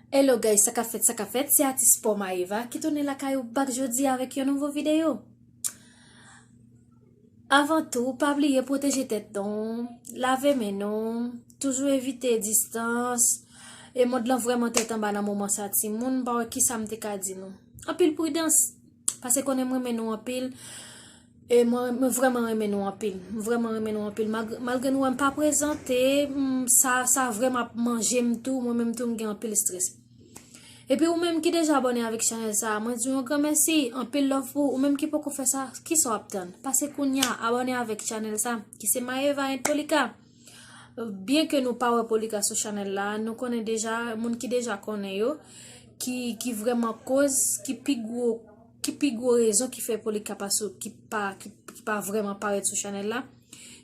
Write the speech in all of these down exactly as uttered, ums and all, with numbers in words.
Hello guys, sa k ap fèt, sa k ap fèt, se atis Paw Maëva ki tounen lakay ou back jodi avèk yon nouvo videyo. Avan tou, pa bliye pwoteje tèt nou, lave men nou, toujou evite distans. E mond lan vrèman tèt anba nan moman sa, timoun, m pa wè kisa m te ka di nou. Anpil pridans, paske konnen m renmen nou anpil. E mwen, mwen vrèman renmen nou anpil. M vrèman renmen nou anpil. Malgre, malgre nou wè m pa prezante, m, sa, sa vrèman ap manje m tou. Mwen menm tou, m gen anpil strès. Epi ou menm ki deja abòne avèk chanèl sa, mwen di w yon gran mèsi, anpil love pou ou. Ou menm ki poko fè sa, kisa w ap tann? Pase kounya, abòne avèk chanèl sa, ki se Maëva and Polika. Byen ke nou pa wè Polika sou chanèl la, nou konnen deja, moun ki deja konnen yo, ki, ki vrèman koz, ki pi gwo, ki pi gwo rezon ki fè Polika pa sou, ki pa, ki, ki pa vrèman parèt sou chanèl la,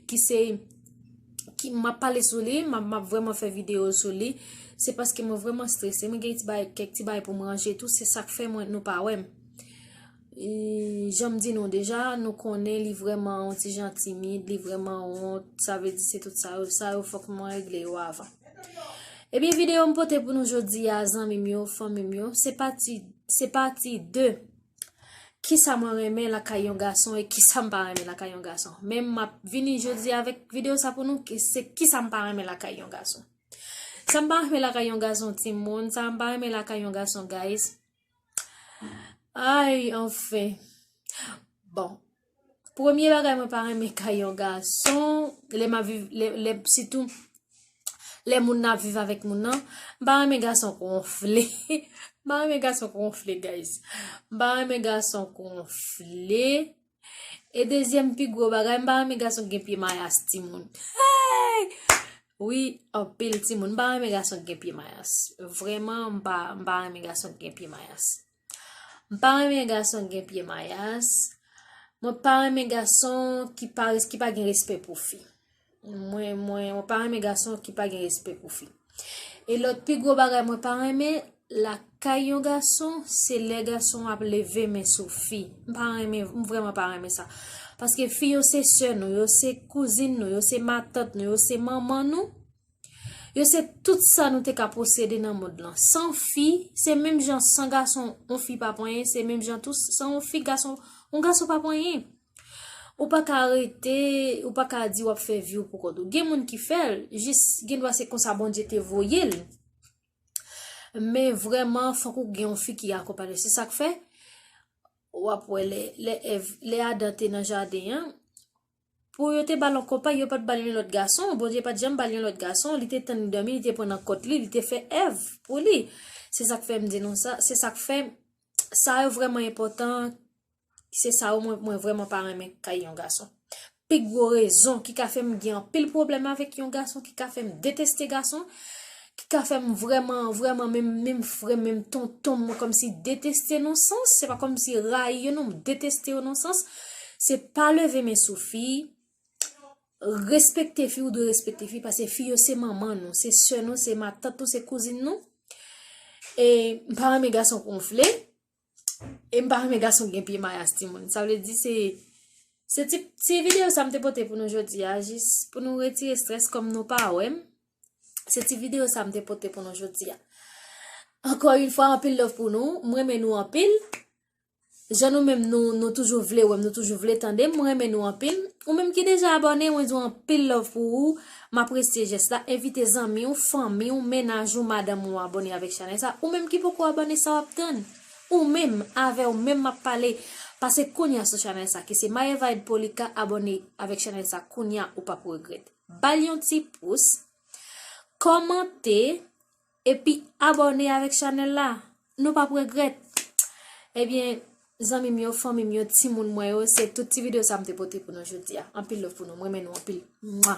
ki se, ki, m ap pale sou li, m ap, m ap vrèman fè videyo sou li, se paske mwen vrèman strese, mwen gen ti bagay, kèk ti bagay pou m ranje tou, se sa k fè mwen, nou pa wè m. E, jan m di nou deja, nou konnen li vrèman yon ti jan timid, li vrèman wont, sa vle di se tout sa yo, sa yo fòk mwen regle yo avan. Ebyen, videyo m pote pou nou jodi a, zanmi m yo, fanmi m yo, se pati, se pati de kisa mwen renmen lakay yon gason e kisa m pa renmen lakay yon gason. Men m ap vini jodi avèk videyo sa pou nou, ki se kisa m pa renmen lakay yon gason. Sa m pa renmen lakay yon gason, timoun, sa m pa renmen lakay yon gason, guys. Ay, anfen. Bon. Premye bagay mwen pa renmen kay yon gason, lè m ap viv, lè, lè, sitou, lè moun nan ap viv avèk moun nan, m pa renmen gason konfle. M pa renmen gason konfle, guys. M pa renmen gason konfle. E dezyèm pi gwo bagay, m pa renmen gason ki gen pye mayas, timoun. Hey! Wi, anpil timoun. M pa renmen gason ki gen pye mayas. Vrèman, m pa, m pa renmen gason ki gen pye mayas. M pa renmen gason ki gen pye mayas. Mwen pa renmen gason ki pa res-, ki pa gen respè pou fi. Mwen, mwen, mwen pa renmen gason ki pa gen respè pou fi. E lòt pi gwo bagay mwen pa renmen lakay yon gason, se lè gason ap leve men sou fi. M pa renmen, m vrèman pa renmen sa. Paske fi yo se sè nou, yo se kouzin nou, yo se matant nou, yo se manman nou. Yo se tout sa nou te ka posede nan mond lan. San fi, se menm jan san gason, yon fi pa pran anyen, se menm jan tou, san yon fi, gason, yon gason pa pran anyen. Ou pa ka rete, ou pa ka di w ap fè vi w pou kont ou. Gen moun ki fè l, jis gen dwa se konsa Bondye te voye l. Men vrèman, fòk ou gen yon fi ki akonpanye w. Se sa k fè, w ap wè lè, lè Èv, lè Adan te nan jaden an, pou yo te ba l yon konpay, yo pa t ba l yon lòt gason. Bondye pa t janm ba l yon lòt gason. Li te tann li dòmi, li te pran nan kòt li, li te fè Èv pou li. Se sa k fè m di nou sa, se sa k fè sa yo vrèman enpòtan. Se sa yo mwen, mwen vrèman pa renmen kay yon gason. Pi gwo rezon ki ka fè m gen anpil pwoblèm avèk yon gason, ki ka fè m deteste gason, ki ka fè m vrèman, vrèman, menm, menm frè m, menm tonton m, mwen kòmsi deteste nan sans, se pa kòmsi rayi yo non, m deteste yo nan sans, se pa leve men sou fi, respekte fi, ou dwe respekte fi, paske fi yo se manman nou, se sè nou, se matant nou, se kouzin nou. E m pa renmen gason konfle, e m pa renmen gason gen pye mayas timoun. Sa vle di se, se ti, ti videyo sa m te pote pou nou jodi a, jis pou nou retire strès kòm nou pa wè m. Se ti videyo sa m te pote pou nou jodi a. Ankò yon fwa, anpil love pou nou. M renmen nou anpil. Jan nou menm nou, nou toujou vle wè m, nou toujou vle tande m, mwen renmen nou anpil. Ou menm ki deja abòne, mwen di w anpil love pou ou. M apresye jès la. Envite zanmi w, fanmi w, mennaj ou, madanm ou abòne avèk chanèl sa. Ou menm ki poko abòne, sa w ap tann? Ou menm, avè w menm m ap pale. Pase kounya sou chanèl sa, ki se Maëva Ed Polika, abòne avèk chanèl sa kounya, ou p ap regrèt. Ba l yon ti pous, kòmante, epi abòne avèk chanèl la. Nou p ap regrèt. Ebyen, zanmi m yo, fanmi m yo, timoun mwen yo, se tout ti videyo sa m te pote pou nou jodi a. Anpil love pou nou. Mwen renmen nou anpil. Mwa.